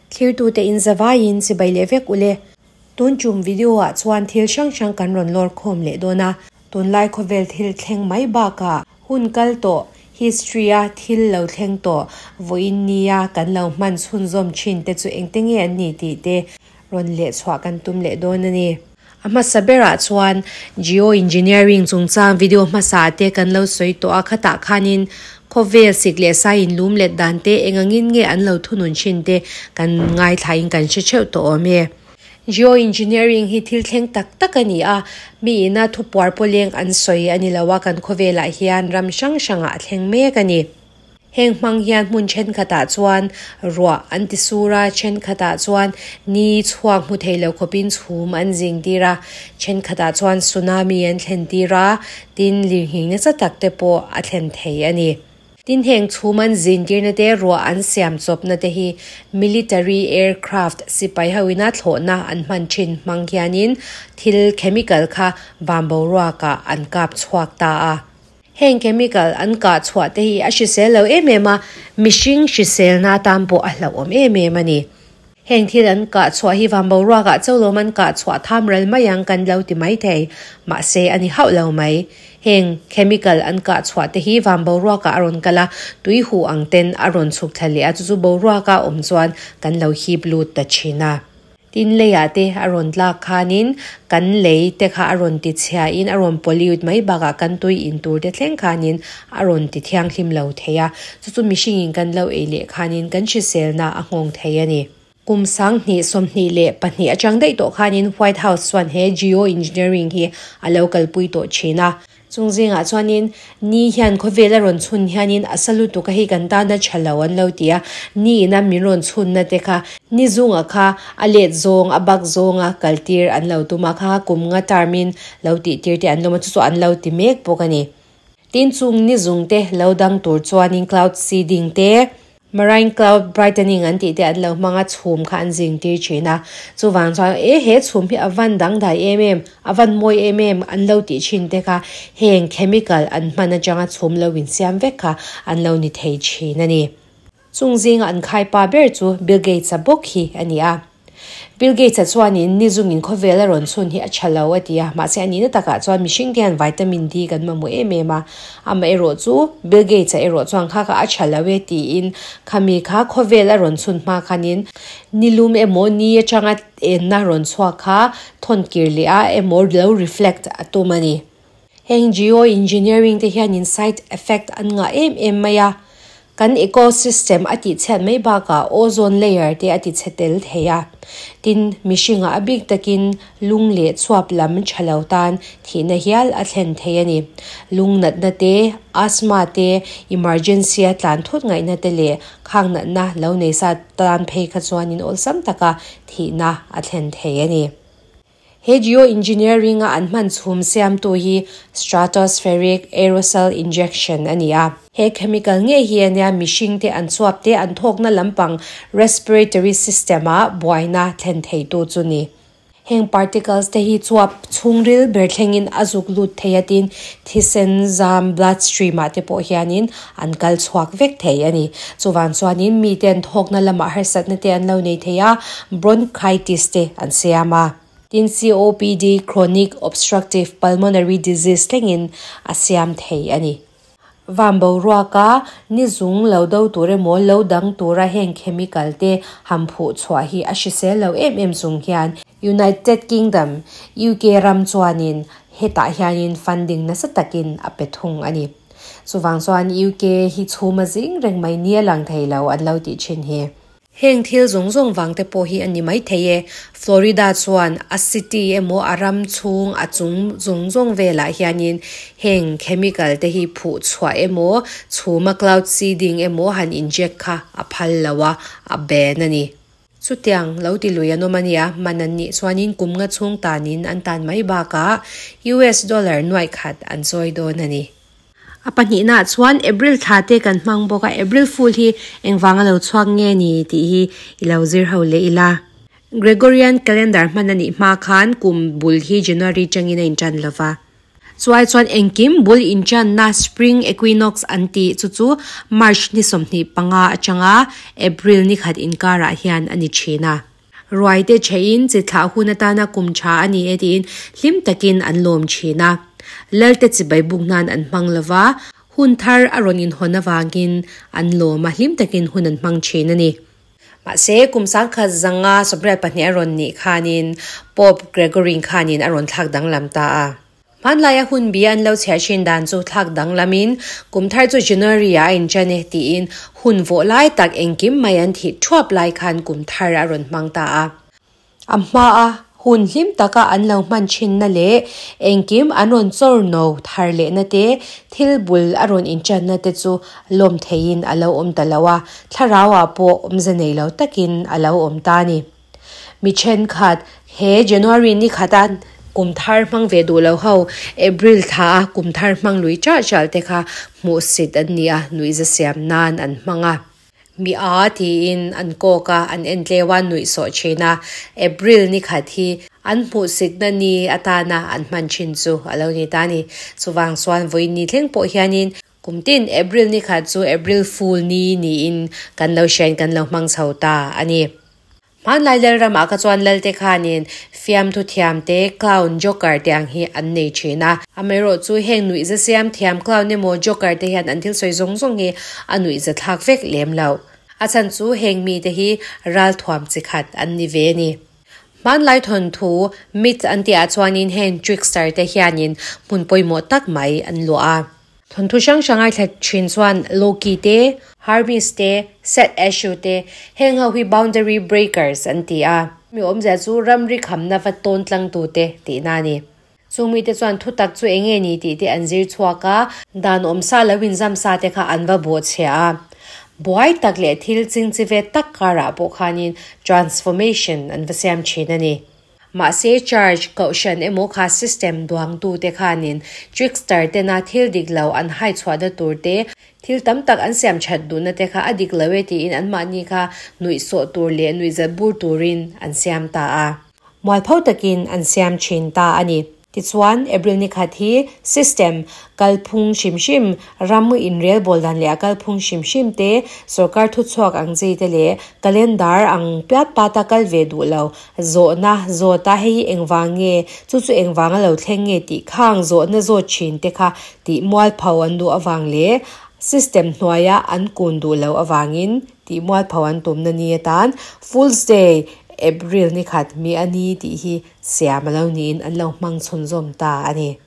Thlirtute in zavaiin chibai leh vek ule. Tun tum video ah chuan thil hrang hrang kan rawn lawr khawm leh dawn a, tunlai khawvel thil thleng mai bakah hun kal tawh history a thil lo thleng tawh vawiin nia kan lo hman chhunzawm thin te chu engte nge an ni tih te rawn leh chhuah kan tum leh dawn a ni. A hmasa berah chuan Geo Engineering chungchang video hmasa te kan lo sawi tawh a, khatah khanin khawvel sik leh sai inlum let dan te eng angin nge an lo thunun thin te kan ngaithlain kan hre theuh tawh awm e. Geo Engineering hi thil thleng tak tak a ni a, mi ina thupuar pawleng an sawi a ni lo a, kan khawvelah hian ram hrang hrangah a thleng mek a ni. Heng hmang hian hmun thenkhatah chuan ruah an ti sur a, thenkhatah chuan ni chhuak hmu thei lo khawpin chhum an zing tir a, thenkhatah chuan tsunami an thlen tir a, tin lirnghing nasa tak te pawh a thlen thei a ni. Tin heng chhum an zin tirna te, ruah an siam chawpna te hi military aircraft sipai ho ina thlawhna an hman thin hmang hianin thil chemical kha van boruakah an kap chhuak ta a. Heng chemical an kah chhuah te hi a hrisel lo em em a, mihring hriselna atan pawh a hlauhawm em em a ni. Heng thil an kah chhuah hi van boruakah chauhlawm an kah chhuah tham ral mai ang kan lo ti mai thei, mahse a ni hauh lo mai. Heng chemical an kah chhuah te hi van boruakah a rawn kal a, tui huh ang ten a rawn chhuk thla leh a, chu chu boruaka awm chuan kan lo hip lut ta thin a. Tin leiah te a rawn tlak khanin kan lei te kha a rawn ti chhiain a rawn pollute mai bakah kan tui in tur te thleng khanin a rawn ti thianghlim lo thei a, chu chu mihringin kan lo ei leh khanin kan hriselna a nghawng thei a ni. Kum 2022 atang daih tawh khanin White House chuan he geoengineering hi a lo kalpui tawh thin a. Chung zingah chuanin ni hian khawvel a rawn chhun hianin a sa lutuk a hei kan tana tha lo an lo ti a, ni ina min rawn chhunna te kha ni zunga kha a let zawng a bak zawnga kaltir an lo tum a, kha kum nga term in lo tih tir te an lawm a, chu chu an lo ti mek bawk a ni. Tin chung ni zung te lo dang tur chuanin cloud seeding te, Marine cloud brightening an tih te an lo hmang a, chhum kha an zing tir thin a. Chuvang chuan e he chhum hi a van dangdai em em, a van mawi em em an lo tih thin te kha heng chemical an hman atanga chhum lo insiam vek kha an lo ni thei thin a ni. Chung zinga an khaipa ber chu Bill Gates-a bawk hi a ni a. Bill Gates-a chuanin ni zungin khawvel a rawn chhun hi a tha lo a ti a, mahse a nihna takah chuan mihring te hian vitamin D kan mamawh em em a, amaherawh chu Bill Gates-a erawh chuan kha kha a tha lo e tiin khami kha khawvel a rawn chhun hma khanin ni lum emaw ni atanga enna rawn chhuak kha thawn kir leh a emaw lo reflect a tum a ni. Heng geo-engineering te hianin side effect an ngah em em mai a, kan ecosystem a tihchhiat mai bakah ozone layer te a tichhe tel thei a. Tin, mihringah a bik takin lung leh chhuap lam tha lo tan thihna hial a thlen thei a ni. Lung natna te, asthma te, emergency a tlan thut ngaihna te leh khang natna lo nei sa tan phei kha chuanin awlsam taka thihna a thlen thei a ni. He geoengineering a an hman chhum siamtu hi stratospheric aerosol injection a ni a. He chemical nge hi ania mihring te an chuap te an thawkna lampang respiratory system ah buaina thlen theitu chu ni. Heng particles te hi chuap chhungril ber thlengin a zuk lut thei a tin thisen zam blood stream ah te pawh hianin an kal chhuak vek thei a ni. Chuvang chuanin mi te an thawkna lamah harsatna te an lo nei thei a, bronchitis te an siam a. Tin COPD, chronic obstructive pulmonary disease thlengin a siam thei a ni. Van boruaka ni zung lo do tur emaw lo dang tura heng chemical te han phuh chhuah hi a hrisel lo em em chung hian United Kingdom, UK, ram chuanin hetah hianin funding nasa takin a pe thung a ni. Chuvang chuan UK hi chhuma zing reng mai ni a lang thei lo an lo tih thin hi. Heng thil zawng zawng vang te pawh hi a ni mai thei e. Florida chuan a city emaw a ram chhung a chung zawng zawng velah hianin heng chemical te hi phuh chhuah emaw chhuma cloud seeding emaw han inject kha a phal lo a, a ban a ni. Chutiang lo ti lui an awm a nia, man an nih chuanin kum nga chhung tanin an tan mai bakah US dollar nuaih khat an chawi dawn a ni. A pahnihnaah chuan April thla te kan hmang bawk a, April Fool hi engvanga lo chhuak nge ni tih hi i lo zir ho leh ila. Gregorian calendar hman a nih hma khan kum bul hi January tangin a intan lo va. Chuai chuan engkim bul inṭanna Spring Equinox an tih chu chu March ni 25 aṭanga April ni khat inkarah hian a ni ṭhin a. Ruai te ṭheihin chi thlah hun atana kum ṭha a ni e tiin hlim takin an lawm ṭhin a. Lalte chibai buk nan an hmang lo va, hun thar a rawn inhawn avangin an lawm a, hlim takin hun an hmang ṭhin a ni. Mahse, kum 1982 a rawn nih khanin Pope Gregory khanin a rawn thlak danglam ta a. Hmanlaia hun bi an lo chhiar thin dan chu thlak danglamin kum thar chu January-ah a inṭan e tiin hun vawh lai tak engkim mai an thih thuap lai khan kum thar a rawn hmang ta a. A hmaa hun hlim taka an lo hman thinna leh engkim an rawn chawr no thar lehna te, thil bul a rawn inṭanna te chu lawm theihin a lo awm ta lo a, thlarauah pawh awmze nei lo takin a lo awm ta a ni. Mi thenkhat, he January ni khata kum thar hmang ve duh lo ho, April thla a kum thar hmang lui chah chah te kha hmuhsit an ni a, nuihza siam nan an hmang a. Mi a tiin an kawk a, an en tleu a, nuih sawh thin a. April ni khat hi an hmuhsitna ni atana an hman thin chu a lo ni ta a ni. Chuvang chuan vawiin ni thleng pawh hianin kum tin April ni khat chu April Fool ni niin kan lo hriain kan lo hmang chho ta a ni. Hmanlai Lalramah kha chuan Lalte khanin fiamthu thiam te, clown, joker te ang hi an nei thin a. Amaherawh chu heng nuihza siam thiam clown emaw joker te hian an thil sawi zawng zawng hi a nuihza thlak vek lem lo. A chhan chu heng mite hi ralthuam chi khat an ni ve a ni. Hmanlai thawnthu, myth, an tihah chuanin heng trickster te hianin hmun pawimawh tak mai an luah a. Thawnthu hrang hrang a thla thin chuan Loki te, Hermes te, Set Eshu te, heng ho hi boundary breakers an ti a. Mi awmzia chu ramri khamna va tawn tlangtu te tihna a ni. Chung mite chuan thutak chu eng nge ni tih te an zir chhuak a, dan awmsa lo inzam sa te kha an va bawhchhia a. Buai tak leh thil chingchi ve tak karah pawh khanin transformation an va siam thin a ni. Mahse church, kohhran emaw kha system duangtute khanin trickster tena thil dik lo an hai chhuahna tur te, thil tam tak an siam that duhna te kha a dik lo e tiin anmahni kha nuihsawh tur leh nuihzat bur turin an siam ta a. Mualpho takin an siam thin ta a ni. Tichuan, April ni khat hi system kalphung hrim hrim, ram inrelbawl dan leh a kalphung hrim hrim te, sorkar thuchhuak ang chi te leh calendar ang piat pata kal ve duh lo zawhna zawta hei hi engvang nge, chu chu engvang a lo thleng nge tih khang zawhna zawt thin te kha tih mualpho an duh avang leh system hnuaia an kun duh lo avangin tih mualpho an tumna ni atan Fool's Day, April ni khat mi a ni tih hi Siam a lo niin an lo hmang chhunzawm ta a ni.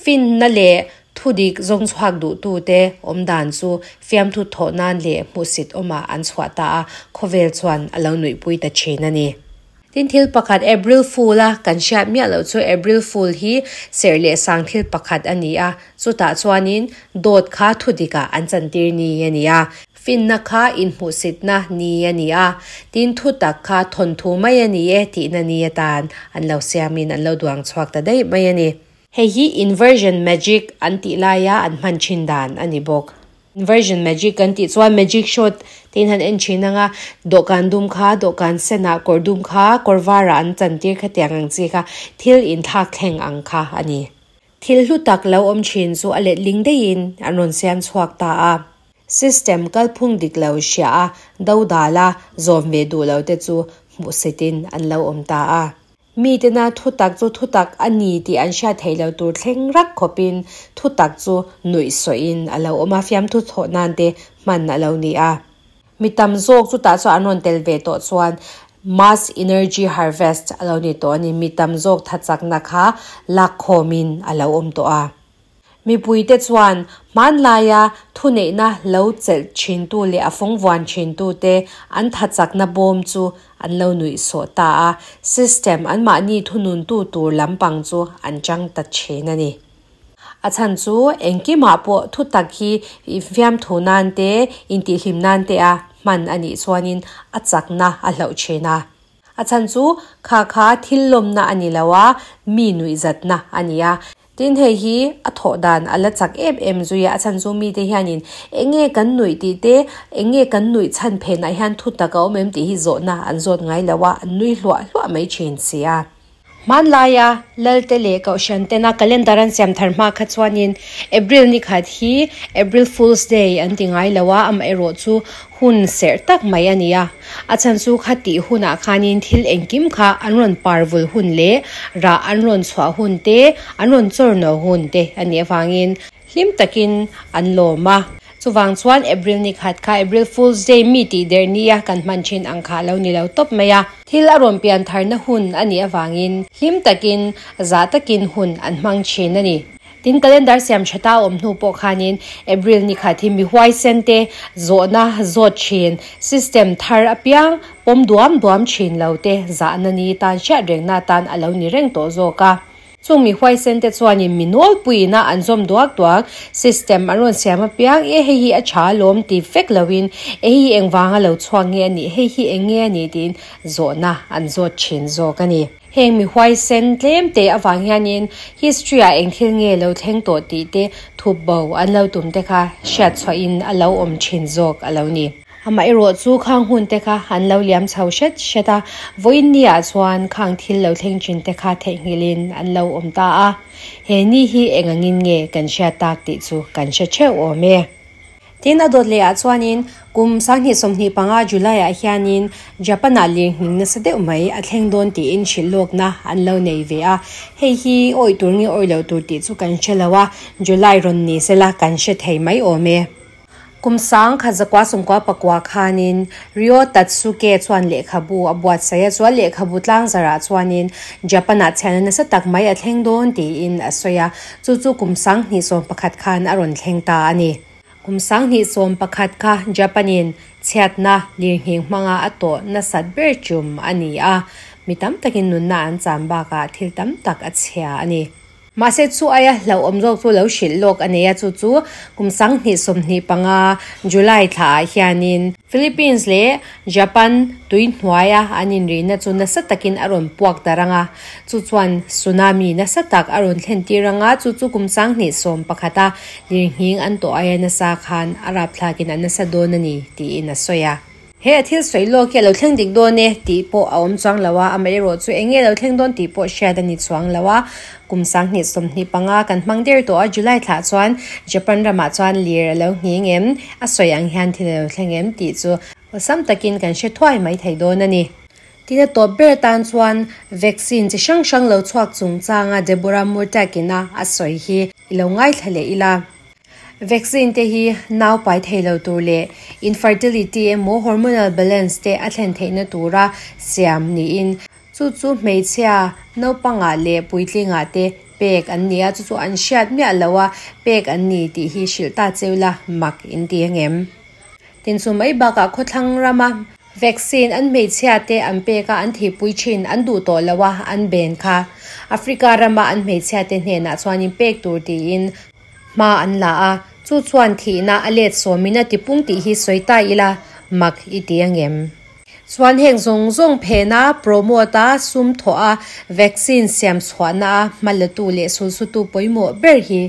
Finna leh thudik zawng chhuak duhtute awm dan chu fiamthu thawh nan leh hmuhsit awmah an chhuah ta a, khawvel chuan a lo nuihpui ta thin a ni. Tin thil pakhat April Fool a kan hriat miah loh chu April Fool hi serh leh sang thil pakhat a ni a, chutah chuanin dawt kha thudikah an chantir ni a ni a. Finna kha inhmuhsitna ni a ni a, tin thutak kha thawnthu mai a ni e tihna ni atan an lo siamin an lo duang chhuak ta daih mai a ni. Hei hi inversion magic an tih laia an hman thin dan a ni bawk. Inversion magic kan tih chuan magic show te in han en thin ang a, dawhkan dum kha dawhkan senah kawr dum kha kawr varah an chantir khatiang ang chi kha thil inthlak thleng ang kha a ni. Thil hlu tak lo awm thin chu a letling daihin an rawn siam chhuak ta a. System kalphung dik lo hria a, dodal a, zawm ve duh lo te chu hmuhsitin an lo awm ta a. Mitena thutak chu thutak a ni tih an hriat theih lo tur thleng rak khawpin thutak chu nuihsawhin a lo awm a, fiamthu thawh nan te hman a lo ni a. Mi tam zawk chutah chuan an rawn tel ve tawh chuan mass energy harvest a lo ni tawh a ni. Mi tam zawk thachakna kha lakkhawmin a lo awm tawh a. Mipuite chuan hmanlaia thuneihna lo chelh thintu leh a fawngvuan thintute an thachakna bawm chu an lo nuihsawh ta a, system anmahni thununtu tur lampang chu an chang ta thin a ni. A chhan chu engkimah pawh thutak hi fiamthu nan te, intihhlim nan te a hman a nih chuanin a chakna a hloh thin a. A chhan chu kha kha thil lawmna a ni lo a, mi nuihzatna a ni a. Tin hei hi a thawh dan a la chak em em zui a, a chhan chu mite hianin eng nge kan nuih tih te, eng nge kan nuih chhan phenah hian thu tak a awm em tih hi zawhna an zawt ngai lo a, an nui hluah hluah mai thin si a. Hmanlaia Lalte leh Kohhran tena calendar an siam thar hma kha chuanin April ni khat hi April Fool's Day an ti ngai lo a, amaherawh chu hun serh tak mai a ni a. A chhan chu khatih hunah khanin thil engkim kha an rawn par vul hun leh rah an rawn chhuah hun te, an rawn chawr no hun te a nih avangin hlim takin an lawm a. Chuvang chuan April ni khat kha April Fool's Day mi tih der nia kan hman thin ang kha a lo ni lo tawp mai a. Thil a rawn pian tharna hun a nih avangin hlim takin, zah takin hun an hmang thin a ni. Tin, calendar siam tha ta awm hnu pawh khanin April ni khat hi mi huaisen te zawhna zawt thin, system thar apiang pawm duam duam thin lo te zahna ni tan hriat rengna atan a lo ni reng tawh zawk a. Chung mi huaisen te chuanin mi nawlpuiina an zawm duak duak system an rawn siam apiang e hei hi a tha alawm ti vek loin e hei hi engvanga lo chhuak nge a nih, hei hi eng nge a nih tiin zawhna an zawt thin zawk a ni. Heng mi huaisen tlem te avang hianin history ah eng thil nge lo thleng tawh tih te thup bo an lo tum te kha hriat chhuahin a lo awm thin zawk a lo ni. Amaherawh chu khang hun te kha an lo liam chho hret hret a, vawiin ni ah chuan khang thil lo thleng thin te kha theihnghilhin an lo awm ta a. He ni hi eng angin nge kan hriat tak tih chu kan hre theuh awm e. Tin, a dawt leh ah chuanin kum 2025 July ah hianin Japan ah lirnghing nasa deuh mai a thleng dawn tiin hrilh lawkna an lo nei ve a. Hei hi awih tur nge awih loh tur tih chu kan hre lo a, July rawn ni sela kan hre thei mai awm e. Kum 1999 khanin Ryo Tatsuke chuan lehkhabu a buatsaih a, chuan lehkhabu tlangzarah chuanin Japan-ah chhiatna nasa tak mai a thleng dawn tiin a sawi a, chu chu kum 2011 khan a rawn thleng ta a ni. Kum 2011 kha Japan-in chhiatna lirnghing hmanga a tawh nasat ber tum a ni a, mi tam takin nunna an chan bakah thil tam tak a chhia a ni. Mahse chu aia hlauhawm zawk chu lo hrilh lawk a nei a, chu chu kum 2025 July thlaah hianin Philippines leh Japan tui hnuaia an inrihna chu nasa takin a rawn puak ta rang a, chu chuan tsunami nasa tak a rawn thlen tir ang a, chu chu kum 2011 a lirnghing an tawh aia nasa khan a rapthlakin a nasa dawn a ni tiin a sawi a. He a thil sawi lawk hi a lo thleng dik dawn e tih pawh a awm chuang lo a, amaherawh chu eng nge lo thleng dawn tih pawh hriat a ni chuang lo a. Kum 2025 kan hmang der tawh a, July thlah chuan Japan ramah chuan lir a lo nghing em, a sawi ang hian thil a lo thleng em tih chu awlsam takin kan hre thuai mai thei dawn a ni. Tin a tawp ber atan chuan vaccine chi hrang hrang lo chhuak chungchanga Deborah Murtack-in a a sawi hi i lo ngaithla leh ila. Vaccine te hi nau pai thei lo tur leh infertility emaw hormonal balance te a thlen theihna tura siam niin chu chu hmeichhia naupangah leh puitlingah te pek an ni a, chu chu an hriat miah lo a pek an ni tih hi hrilh ta cheu la mak in ti angem? Tin chu mai bakah khawthlang rama vaccine an hmeichhia te an pek a an thihpui thin an duh tawh lo a an ben kha Africa rama an hmeichhia te hnenah chuanin pek tur tiin Hma an la a, chu chuan thihna a let sawmin a tipung tih hi sawi ta ila mak i ti angem? Chuan heng zawng zawng phena promote a, sum thawh a, vaccine siam chhuahna a hma latu leh sulsutu pawimawh ber hi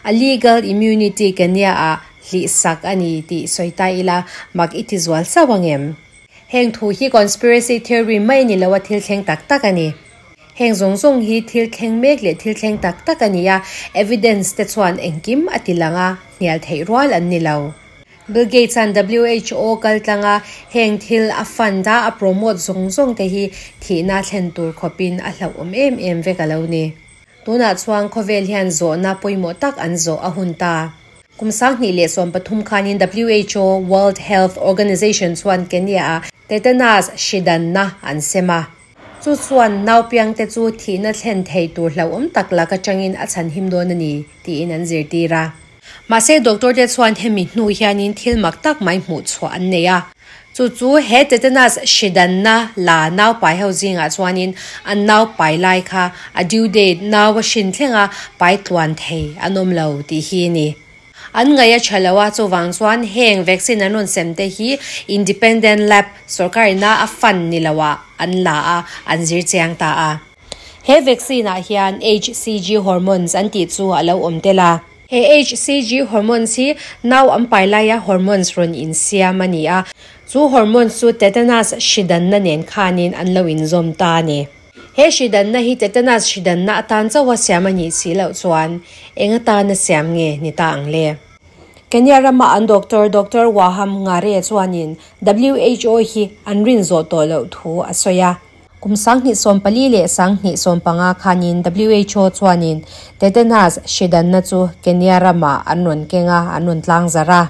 a legal immunity Kenya ah hlih sak a ni tih sawi ta ila mak i ti zual chauh angem? Heng thu hi conspiracy theory mai ni lo a thil thleng tak tak a ni. Heng zawng zawng hi thil thleng mek leh thil thleng tak tak a ni a, evidence te chuan engkim a ti lang a, hnial theih rual an ni lo. Bill Gates-a'n WHO kal tlang a, heng thil a fund a, a promote zawng zawng te hi thihna thlen tur khawpin a hlauhawm em em vek a lo ni. Tunah chuan khawvel hian zawhna pawimawh tak an zawh a hun ta. Kum 2013 khanin WHO, World Health Organization, chuan Kenya-ah tetanus hri danna an sem a. Chu chuan naupiangte chu thihna thlen thei tur hlauhawm tak lak atangin a chhanhim dawn a ni, tiin an zirtir a. Mahse, doctor te chuan hemi hnu hianin thil mak tak mai hmuh chhuah an nei a. Chu chu he tetanus hri danna la naupai ho zingah chuanin an naupai lai kha a due date nau a hrin thlenga pai tluan thei an awm lo tih hi a ni. An ngaih a tha lo a, chuvang chuan heng vaccine an rawn sem te hi independent lab sorkarina a fund ni loah an la a, an zir chiang ta a. He vaccine ah hian HCG hormones an tih chu a lo awm tel a. He HCG hormones hi nau an pai laia hormones rawn insiam a ni a, chu hormones chu tetanus hri danna nen khanin an lo inzawm ta a ni. He hridanna hi tetanus hridanna atan chauha siam a nih si loh chuan eng atana siam nge ni ta ang le? Kenya rama an doctor Doctor Waham Ngare chuanin WHO hi an rin zawh tawh loh thu a sawi a. Kum 2024 leh 2025 khanin WHO chuanin tetanus hridanna chu Kenya ramah an rawn keng a, an rawn tlang zarh a.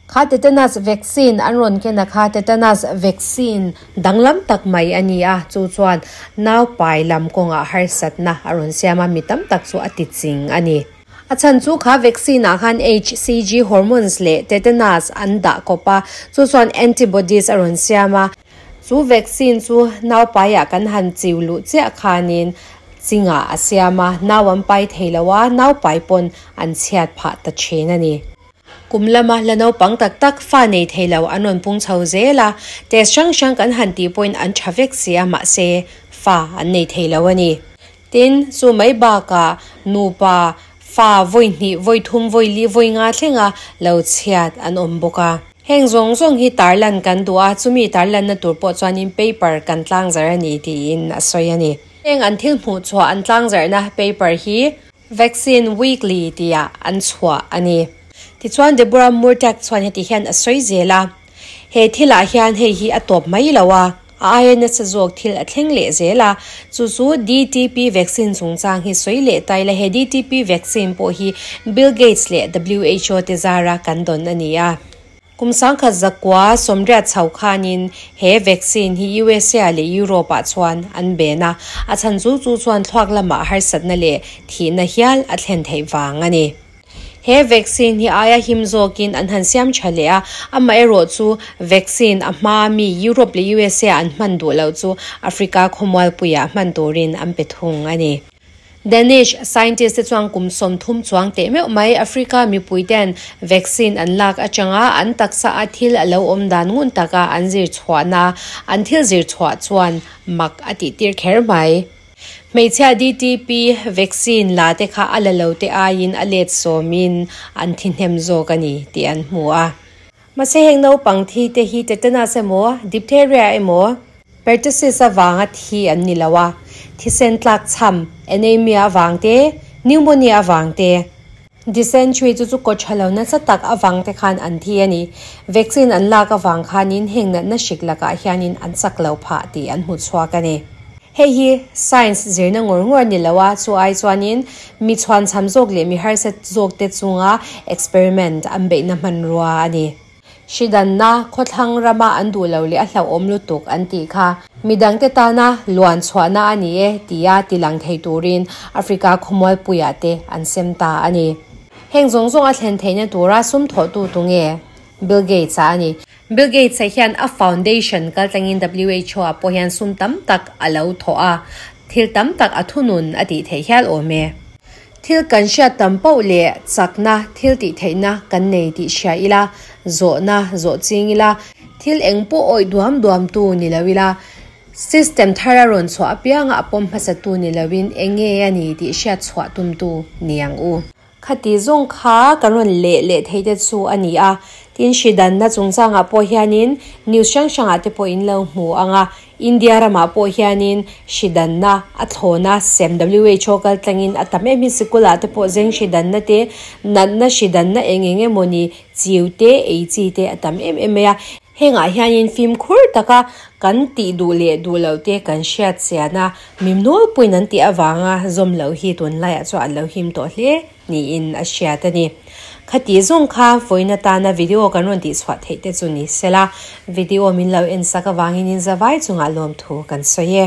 Kha tetanus vaccine an rawn ken a kha tetanus vaccine danglam tak mai a ni a, chu chuan nau pai lam kawngah harsatna a rawn siam a, mi tam tak chu a ti ching a ni. A chhan chu kha vaccine ah khan HCG hormones leh tetanus an dah kawp a, chu chuan antibodies a rawn siam a. Chu vaccine chu nau paiah kan han chiu luh chiah khanin chingah a siam a, nau an pai thei lo a, nau pai pawn an chhiat phah ta thin a ni. Kum lama la naupang tak tak fa nei thei lo an rawn pung chho zel a, test hrang hrang kan han tih pawhin an tha vek si a, mahse fa an nei thei lo a ni. Tin, chu mai bakah nupa fa vawi hnih, vawi thum, vawi li, vawi nga thlenga lo chhiat an awm bawk a. Heng zawng zawng hi tarlan kan duh a, chumi tarlanna tur pawh chuanin paper kan tlangzarh a ni tiin a sawi a ni. Heng an thil hmuh chhuah an tlangzarhna paper hi Vaccine Weekly tia an chhuah a ni. Tichuan Deborah Murtack chuan heti hian a sawi zel a, He thilah hian hei hi a tawp mai lo a, a aia nasa zawk thil a thleng leh zel a, chu chu DTP vaccine chungchang hi sawi leh ta ila he DTP vaccine pawh hi Bill Gates leh WHO te zara kan dawn a ni a. Kum 1980 chho khanin he vaccine hi USA leh Europe ah chuan an ben a, a chhan chu chu chuan thluak lamah harsatna leh thihna hial a thlen theih vang a ni. He vaccine hi aia him zawkin an han siam tha leh a, amaherawh chu vaccine a hmaa mi Europe leh USA an hman duh loh chu Africa khawmualpuiah hman turin an pe thung a ni. Danish scientist te chuan kum 30 chuang teh meuh mai Africa mipui ten vaccine an lak atanga an taksa a thil a lo awm dan ngun taka an zir chhuahna an thil zir chhuah chuan mak a tih tir kher mai. Hmeichhia DTP vaccine la te kha a la lo te aiin a let sawmin an thi hnem zawk a ni tih an hmu a. Mahse heng naupang thi te hi tetanus emaw, diphtheria emaw, pertussis avanga thi an ni lo a, thisen tlak cham, anaemia avang te, pneumonia avang te, dysentery chu chu kaw tha lo nasa tak avang te khan an thi a ni. Vaccine an lak avang khanin heng natna hrik lakah hianin an chak lo phah tih an hmu chhuak a ni. Hei hi science zirna ngawr ngawr ni lo a, chu ai chuanin mi chhuan cham zawk leh mi harsat zawk te chunga experiment an beihna hmanrua a ni. Hridanna khawthlang rama an duh lo leh a hlauhawm lutuk an tih kha midangte tana luan chhuahna a ni e tia tilang thei turin Africa khawmualpuiah te an sem ta a ni. Heng zawng zawng a thlen theihna tura sum thawhtu tu nge? Bill Gates a a ni. Bill Gates a hian a foundation kaltlangin WHO ah pawh hian sum tam tak a lo thawh a, thil tam tak a thunun a tih theih hial awm e. Thil kan hriat tam poh leh chakna thil tih theihna kan nei tih hria ila, zawhna zawh ching ila, thil eng pawh awih duam duam tu ni lo ila, system thar a rawn chhuah apianga a pawm hmasa tu ni loin eng nge a ni tih hriat chhuah tum tu ni ang u. Khati zawng kha kan rawn leh leh thei te chu a ni a, tin hridanna chungchangah pawh hianin news hrang hrangah te pawh in lo hmu ang a, India ramah pawh hianin hridanna a thlawna sem WHO kaltlangin a tam em hi sikulah te pawh zeng hridanna te natna hridanna eng eng emawni chiu te ei chi te a tam em em mai a. Hengah hianin fimkhur taka kan tih duh leh duh loh te kan hriat chian a, mimnawlpuiin an tih avanga zawm loh hi tunlaiah chuan an lo him tawh hle niin a hriat a ni. Khati zawng kha vawiin atana video kan rawn tihchhuah theih te chu ni sela, video min lo en sak avangin in zavai chungah lawmthu kan sawi e.